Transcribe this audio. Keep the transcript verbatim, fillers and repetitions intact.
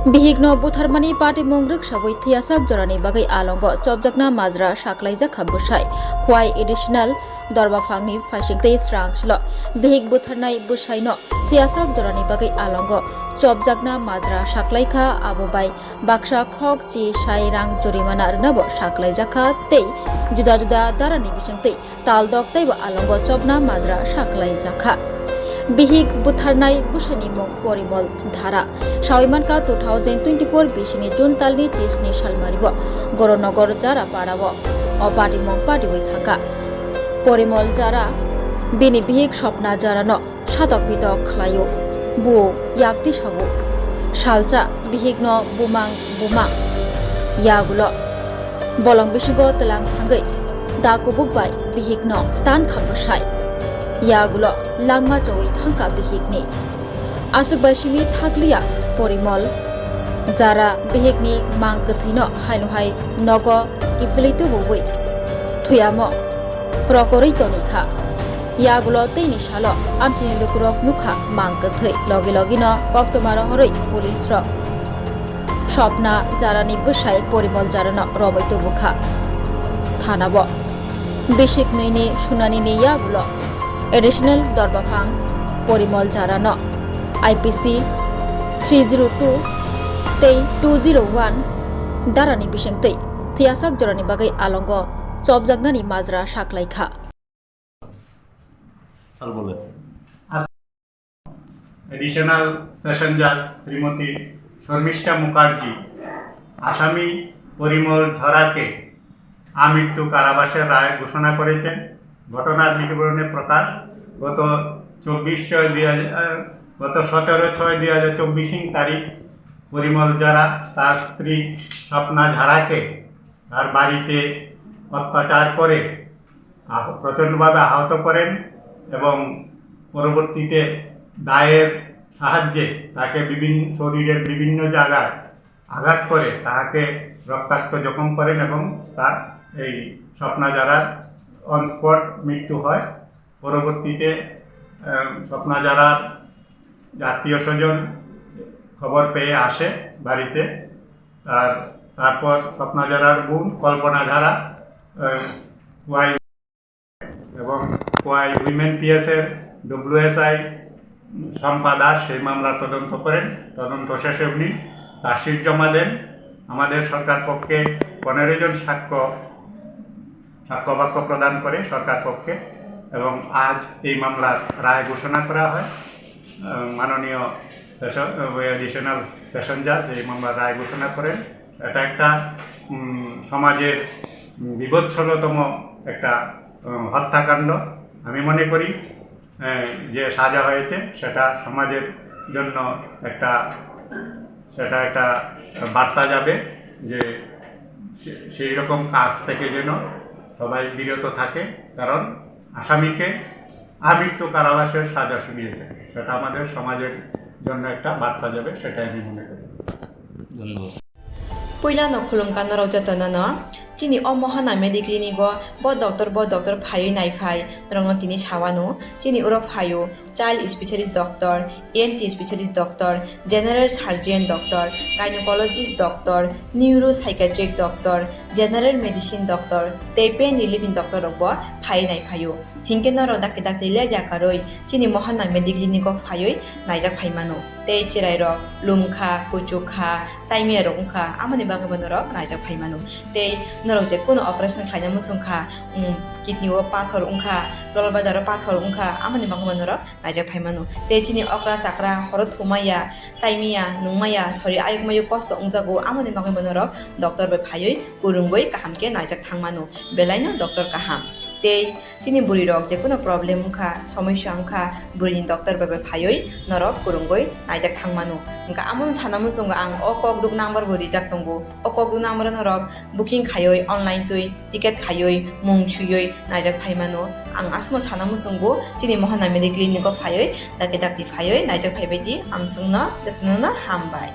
Bihikno butharmani patimung rwksawi thwiyasak jorani bagwi alongo chopjakna majra saklaijak kha bwsai. Khwai Additional Dorbaphangni phaisingtwi srang silo bihik butharnai bwsaino thwiyasak jorani bagwi alongo chopjakna majra saklaikha, abo bai baksa khok chi sai rang jorimana rwnabo saklaijak kha tei juda juda darani bisingtwi taldok teibo alongo chopna majra saklaijak kha. Bihik butharnai bwsaini mung Porimol Dhara. Sawi mankha two thousand twenty-four bisini June talni chisni salmario Goranagar Jara parao o patimung patiwi thangkha. Porimol Jara bini bihik Swapna Jarano satok pitok khlaio. Bo yak tisago. Salsa bihikno bumang buma yagulo bolong bisingo tlang thangwi da kubuk bai bihikno tan kha bwsai. Yagulo langma chowi thangkha bihikni. Aswk bai simi thakliya Porimol Jara bihikni mang kwthwino haino hai nogo kiphilwi tubugwi thwiyamo rokorwi toni kha. Yagulo teini salo amchini lukurok nukha mang kwthwi, logi logino koktwma rohorwi police rok Swapna Jarani bwsai Porimol Jarano romwi tubukha thanao. Bisik nwi ni sunani ni yagulo Additional Dorbaphang Porimol Jarano I P C three zero two tei two zero one darani bisingtwi thwiyasak jorani bagwi alongo chopjaknani majra saklaikha. Sir, bole. Additional Session Judge Shrimati শর্মিষ্ঠা মুখার্জি আসামি পরিমল ঝরাকে আমৃত্যু কারাবাসের রায় ঘোষণা করেছেন। ঘটনার বিবরণে প্রকাশ, গত চব্বিশ ছয় দুই হাজার, গত সতেরো ছয় দুই হাজার চব্বিশ তারিখ পরিমল ঝরা তার স্ত্রী স্বপ্না ঝরাকে তার বাড়িতে অত্যাচার করে আহ-, প্রচণ্ডভাবে আহত করেন এবং পরবর্তীতে দায়ের সাহায্যে তাকে বিভিন্ন, শরীরের বিভিন্ন জায়গায় আঘাত করে তাকে রক্তাক্ত জখম করেন এবং তার এই স্বপ্না ঝরার on spot মৃত্যু হয়। পরবর্তীতে, আহ, স্বপ্না ঝরার আত্মীয় স্বজন খবর পেয়ে আসে বাড়িতে। আর তারপর স্বপ্না ঝরার বোন কল্পনা ঝরা, আহ, খোয়াই এবং খোয়াই উইমেন পিএস এর ডব্লিউএসআই শম্পা দাস সেই মামলার তদন্ত করেন। তদন্ত শেষে উনি চার্জশিট জমা দেন। আমাদের সরকার পক্ষে পনেরো জন সাক্ষ্য, সাক্ষ্য বাক্য প্রদান করে সরকার পক্ষে এবং আজ এই মামলার রায় ঘোষণা করা হয়। আহ, মাননীয় সেশন, আহ, অ্যাডিশনাল সেশন জাজ এই মামলার রায় ঘোষণা করেন। এটা একটা, উম, সমাজের বিভৎসতম একটা, উম, হত্যাকাণ্ড। আমি মনে করি, আহ, যে সাজা হয়েছে সেটা সমাজের জন্য একটা, সেটা একটা বার্তা যাবে যে সে-, সেই রকম কাজ থেকে যেন সবাই বিরত থাকে, কারণ আসামিকে আমৃত্যু কারাবাসের সাজা শুনিয়েছে, সেটা আমাদের সমাজের জন্য একটা বার্তা যাবে, সেটাই আমি মনে করি। ধন্যবাদ। Puilano khulumkha norok jotono no, chini o Mohana Mediclinic o bo doctor, bo doctor phaiwi naiphai, norokno tini sawano, chini oro phaio child specialist doctor, E N T specialist doctor, general surgeon doctor, gynecologist doctor, neuropsychiatric doctor, general medicine doctor, tei pain relief ni doctor rok bo phaiwi naiphaio. Hinkhe norok dakti dakti lepya karwi chini Mohana Mediclinic o phaiwi naijak phaimano. Tei chwrairok lumkha, kuchukha, chaimiyarok wngkha, amoni bagwibo norok naijak phaimano. Tei norok je kuno operation khlaina muchungkha, um, kidney o pathor wngkha, dolbadaro pathor wngkha, amoni bagwibo norok naijak phaimano. Tei chini okra chakra horo thumaya, chaimaya, nungmaya, sori ayukmayo kosto wngjago, amoni bagwibo norok doctor bai phaiwi kwrwngwi kaham khe naijak thangmano. Belaino doctor kaham. Tei chini bwrwirok jekunu problem wngkha, somosya wngkha, bwrwini doctor bai bai phaiwi norok kwrwngwi naijak thangmano. Hwnkha amono sana muchungo ang o kokduk number bo rijak tongo. O kokduk number o norok booking khaiwi, online twi ticket khaiwi, mung swiwi naijak phaimano. Ang aswkno sana muchungo chini Mohana Mediclinic o phaiwi, dakti dakti phaiwi naijak phaibai di, amswkno jotono no hambai.